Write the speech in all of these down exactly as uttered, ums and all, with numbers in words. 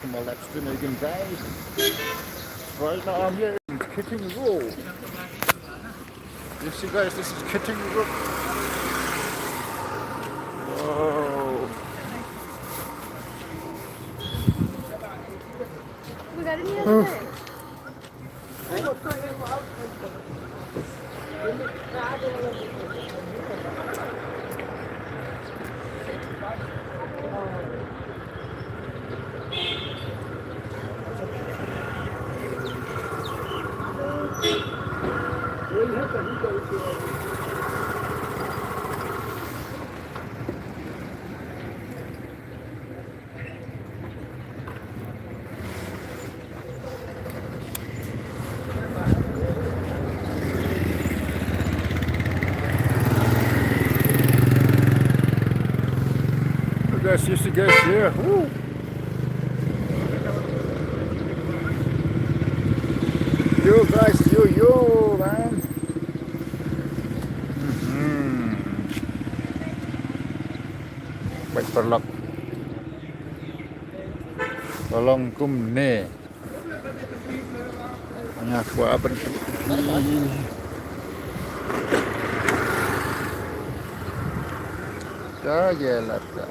My live stream again, guys. Right now I'm here in Kiteng Road. You see, guys, this is Kiteng Road. Wow. Guys, you see, guys, yeah. Woo. Yo, guys, yo, yo, man. Mhm. Baik, paralok. Tolong kumne. Nga kwah ban pynphi. Ka ïa lata.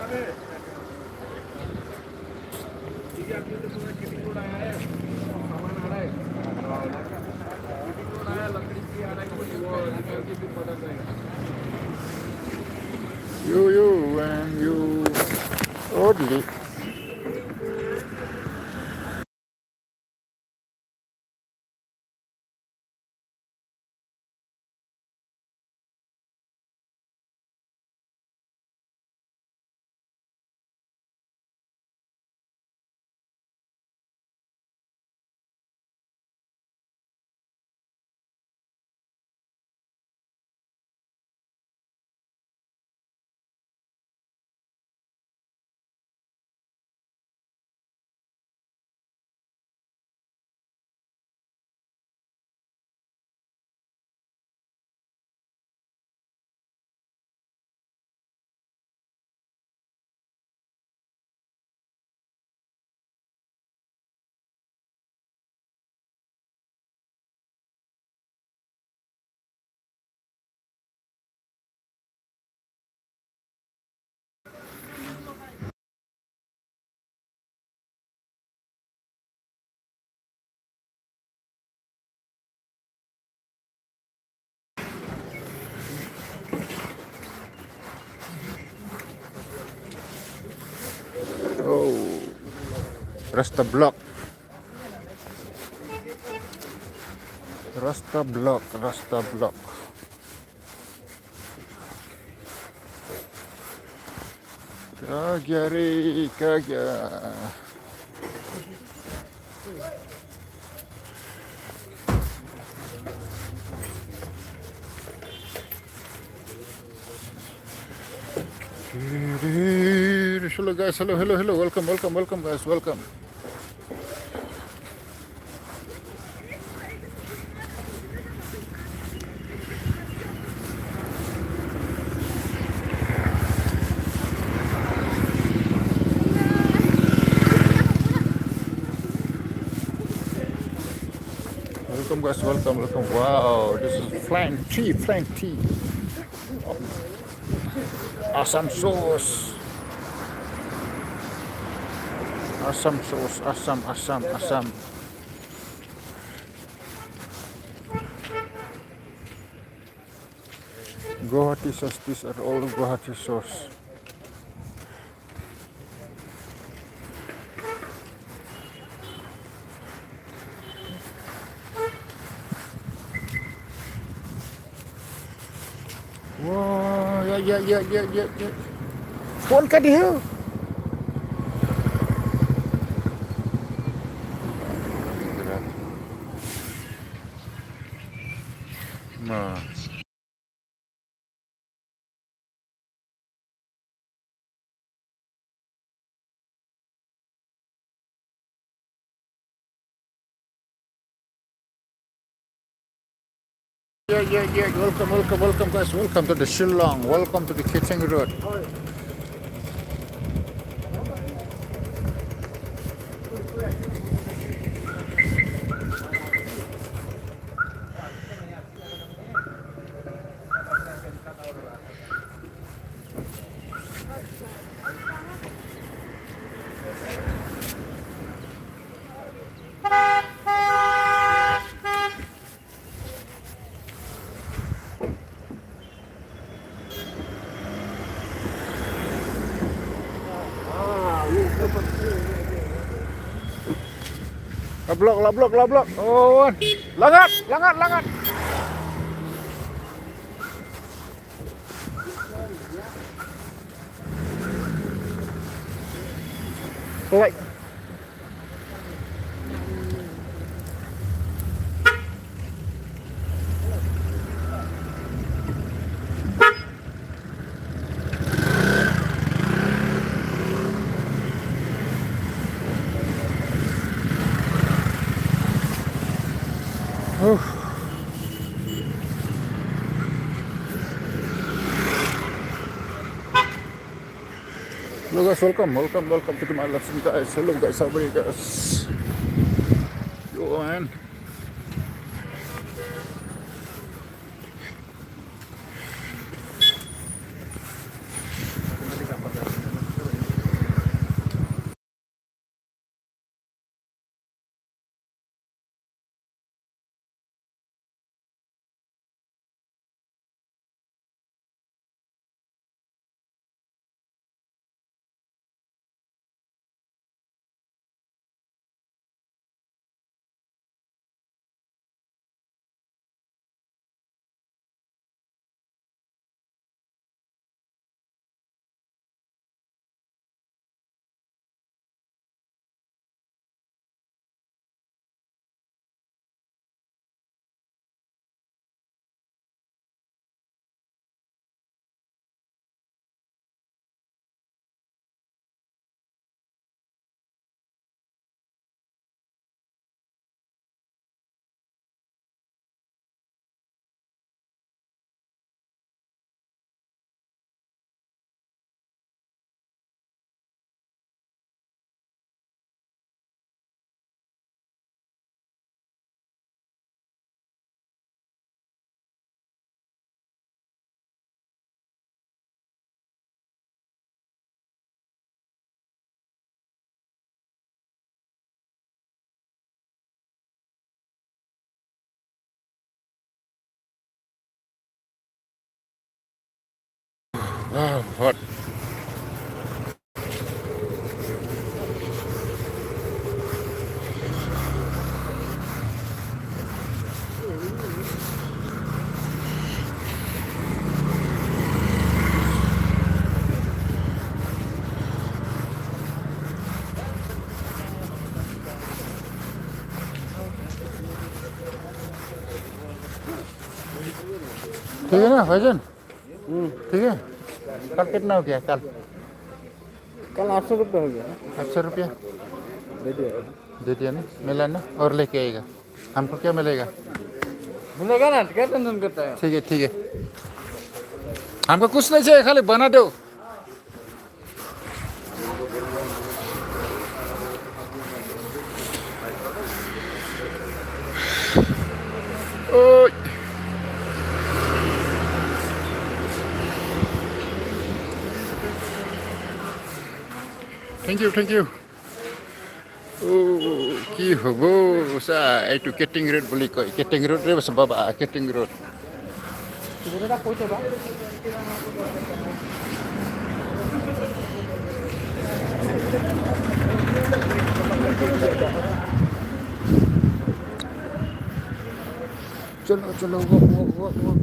Yo, yo, and yo. Oddly. Oh, rasta block. Rasta block, rasta block. Ka gia re, ka gia. Hello guys, hello, hello, hello, welcome, welcome, welcome guys, welcome. Welcome guys, welcome, welcome. Wow, this is flying tea, flying tea. Assam sauce. Assam sauce, Assam, Assam, Assam. Guwahati sauce, these are all Guwahati sauce. Wah, ya, ya, ya, ya, ya, ya. Phone ka dih. Ma. Yeah, yeah, yeah. Welcome, welcome, welcome, guys. Welcome to the Shillong. Welcome to the Kiteng Road. La block, la block, la block. Oh, langat, langat, langat. Like. Hello guys, welcome, welcome, welcome to my lesson, guys. Hello guys, how are you guys? Yo, man. Ah, hot. ठीक है ना फैजन? हम्म। ठीक है। कल कितना हो गया कल? कल आठ सौ रुपये हो गया। आठ सौ रुपया? दे दिया। दे दिया ना, मिला ना, और लेके आएगा। हमको क्या मिलेगा? मिलेगा ना, क्या टेंशन करता है? ठीक है, ठीक है। हमको कुछ नहीं चाहिए, खाली बना दो। Oi. Thank you, thank you. Oh, ki hobo sa, ei tu Keting Road buli koi. Keting Road re basa baba, Keting Road. Chalo, chalo, walk, walk, walk, walk.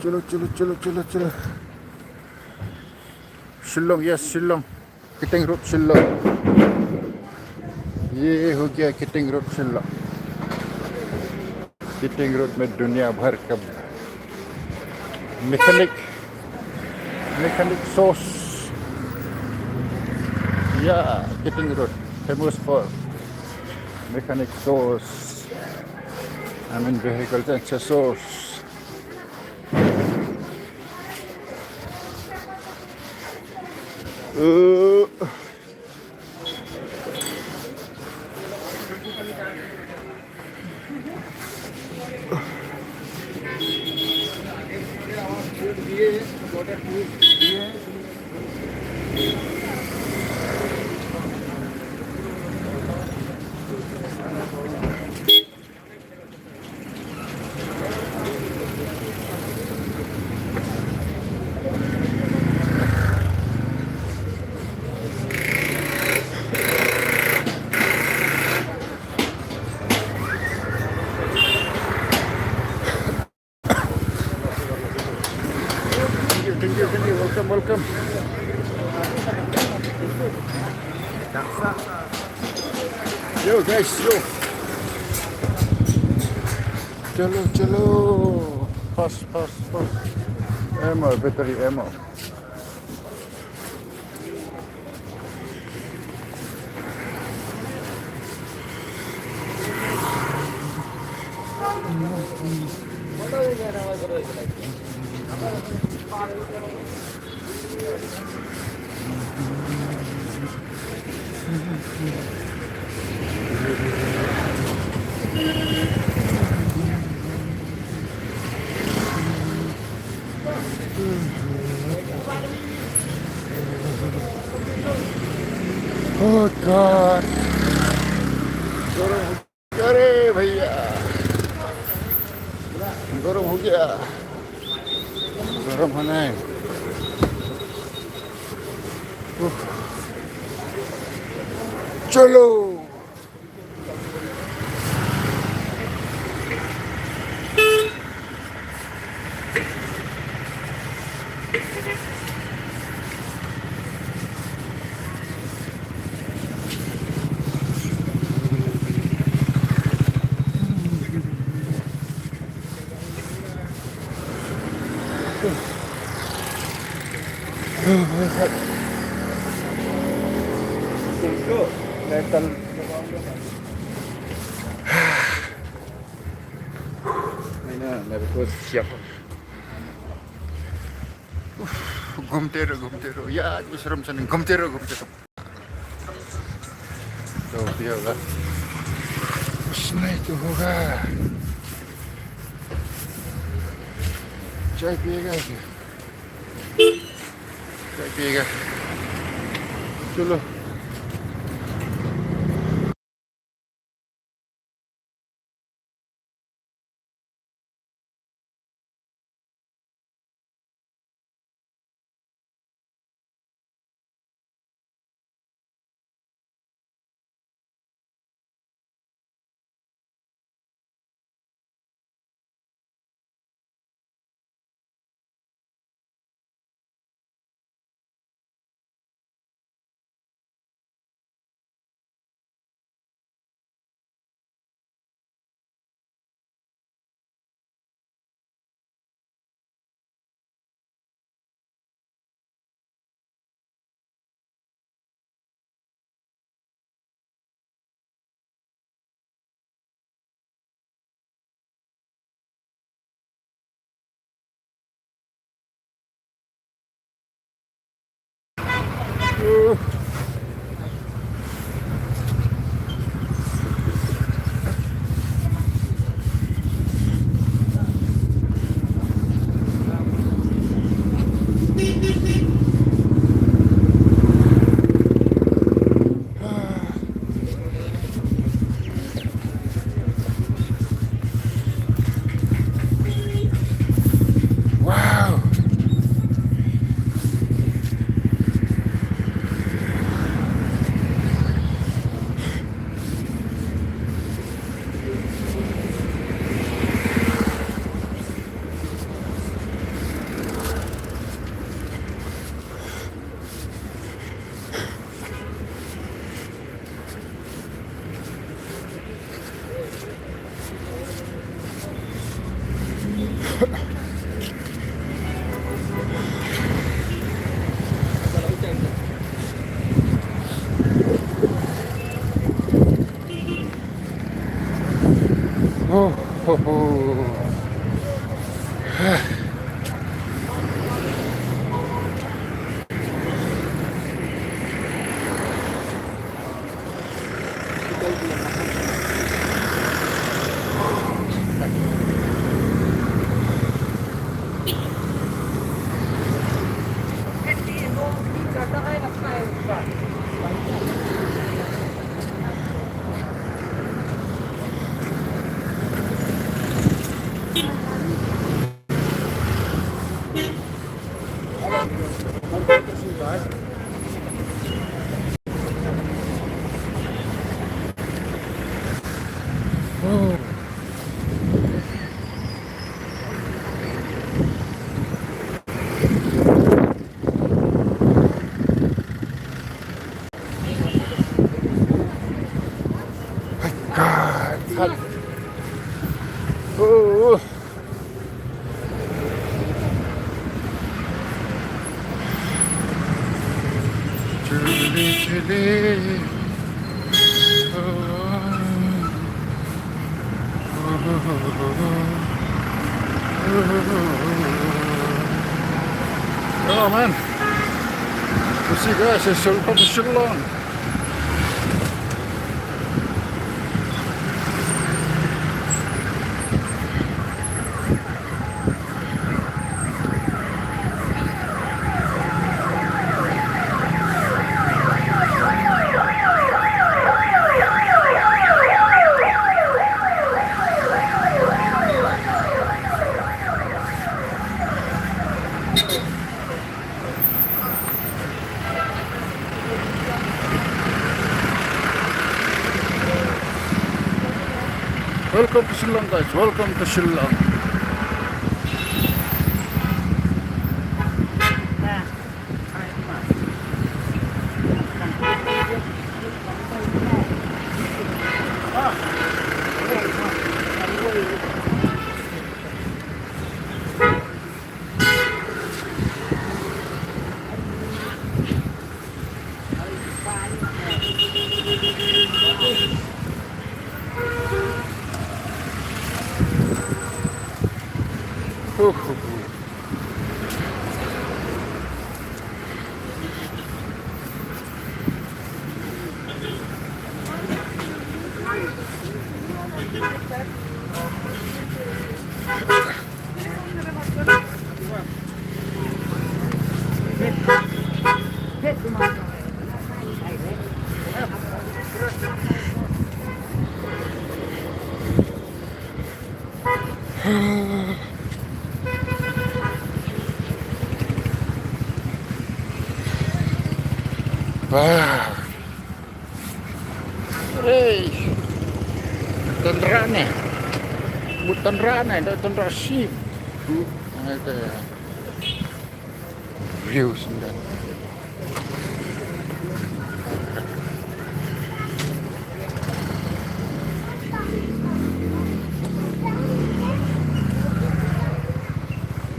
Chalo, chalo, chalo, chalo, chalo, chalo. Shillong, yes, Shillong. Keting Road, Shillong. ये हो गया किटिंग रोड शिल्ला। किटिंग रोड में दुनिया भर का मैकेनिक, मैकेनिक सोर्स या किटिंग रोड फेमस फॉर मैकेनिक सोर्स, आई मीन व्हीकल्स एक्सेसरीज। Thank you, thank you, thank you. Welcome, welcome. Yo, guys, yo. Chalo, chalo. Fast, fast, fast. Ammo, battery ammo. Oh God. अरे भैया, गरम हो गया, गरम होना है। उफ। चलो। Uff, घूमते रहो, घूमते रहो, यार, आश्रम से नहीं, घूमते रहो, घूमते रहो। तो पिएगा, कुछ नहीं तो होगा। चाय पिएगा क्या? चाय पिएगा। चलो। Wow. Ho, ho. Chili, chili. Oh man. You see, guys, it's so, from Shillong. Welcome to Shillong, guys. Welcome to Shillong. Wow. Hey. Tynrah ne. Mut tynrah ne, da tynrah sheep. Bu, ito. View sendiri.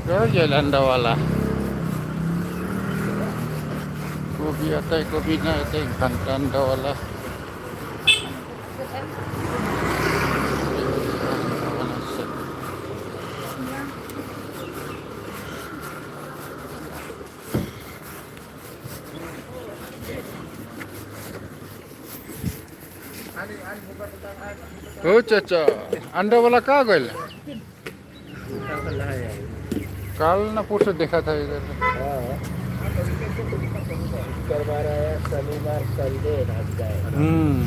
Ko jalan dawala. Ko bi atai, ko bi na atai, kantan dawala. ओ चाचा, अंडा वाला कहाँ गइल? कल ना परसों देखा था इधर। हाँ। शुक्रवार है, शनिवार, संडे रात का है। हम्म।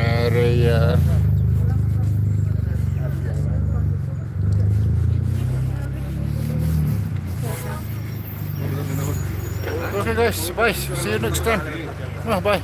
अरे यार। Okay guys, bye. See you next time. Ah, bye.